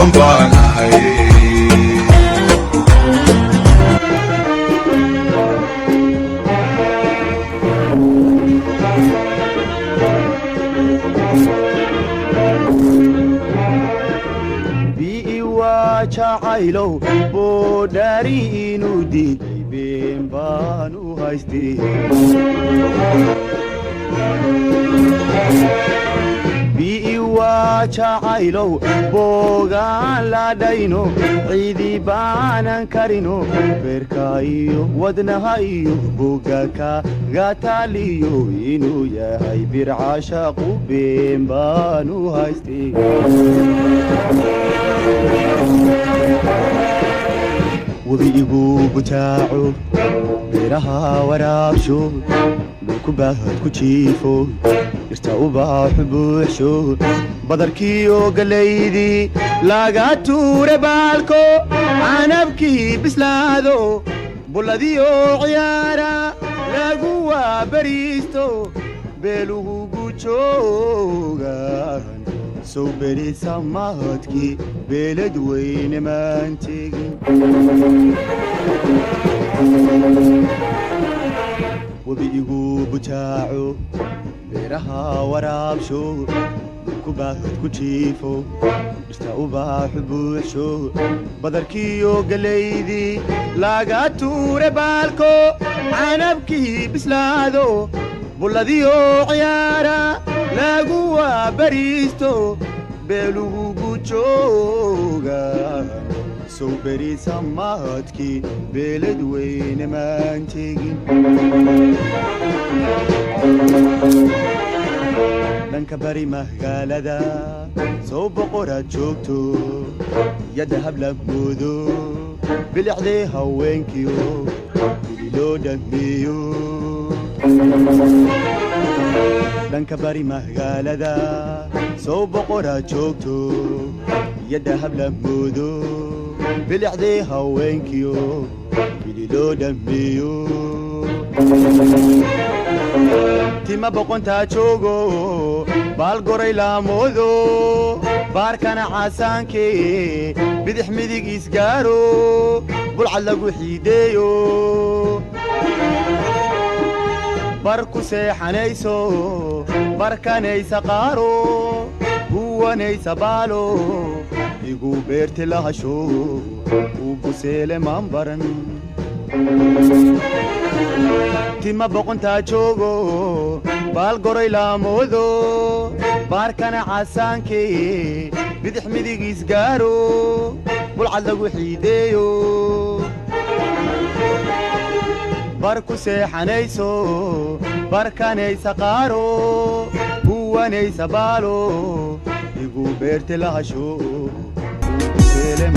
Duuban baan ahay. Bi'i waa jacaylow boodhaari inuu diiday been baan u haystay. Bi'i waa jacaylow boogaan ladhayno, ciidi baanan karino, beerka iyo wadnaha iyo boga kagataaliyo inuu yahay bircashaqu been baan u haystay. Webi igu butaaco, beeraha waraabsho, dhulku baahad ku jiifo, dhirta ubaaxu buuxsho, badarkiiyo galaydii laga tuure baalko, canabkii bislaado, bulladiyo ciyaara lagu waabariisto, beeluhu gujoogan sow berisa mahadkii beelad weyne maan tegin. Webi igu butaaco, beeraha waraabsho, dhulku baahad ku jiifo, dhirta ubaaxu buuxsho, badarkiiyo galaydii laga tuure baalko, canabkii bislaado, bulladiyo ciyaara lagu waabariisto, beelugu gujooga sow berisa mahadkii beelad weyne maan tegin. Dhanka bari magaalada sow boqoraad joogto, yadda habla moodo, bilicdii haweenkiyo bili loo dhameeyo. Dhanka bari magaalada sow boqoraad joogto, yadda habla moodo, bilicdii haweenkiyo bili loo dhameeyo. Tima boqontaa joogo, baalgoray laamoodo, baarkana caasaankee, bidix midig isgaaro, bulcad lagu xiideeyo, bar ku seexanayso, barkanaysa qaaro, huwanaysa baalo, igu beerti lahasho uu buseele maan baran. Tima boqontaa joogo, baalgoray laamoodo, baarkana caasaankee, bidix midig isgaaro, bulcad lagu xiideeyo, bar ku seexanayso, barkanaysa qaaro, huwanaysa baalo, igu beerti lahasho.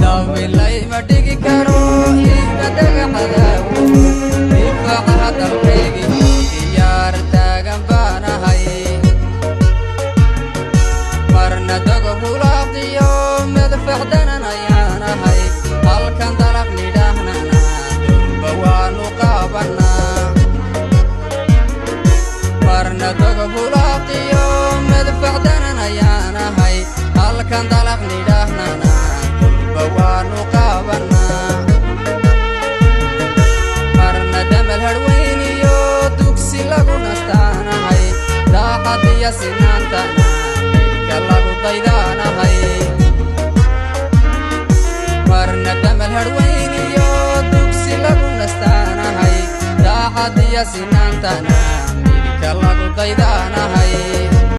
Dawilayma dhigi karo iga dagaxadaawo, difaacaha dalkaygi diyaar taagan baanahay. Marna dogo hulaaqiyo madfacdanan ayaanahay, halkan dalaq nidhaahnana durba waanu qaabanaa. Marna dogo hulaaqiyo madfacdanan ayaanahay, halkan dalaq nidhaahnana durba waanu qaabanaa. Marna damal hadhweyniyo dugsi lagu nastaanahay, daacad iyo sinaantana midka lagu daydaanahay. Marna damal hadhweyniyo dugsi lagu nastaanahay, daacad iyo sinaantana midka lagu daydaanahay.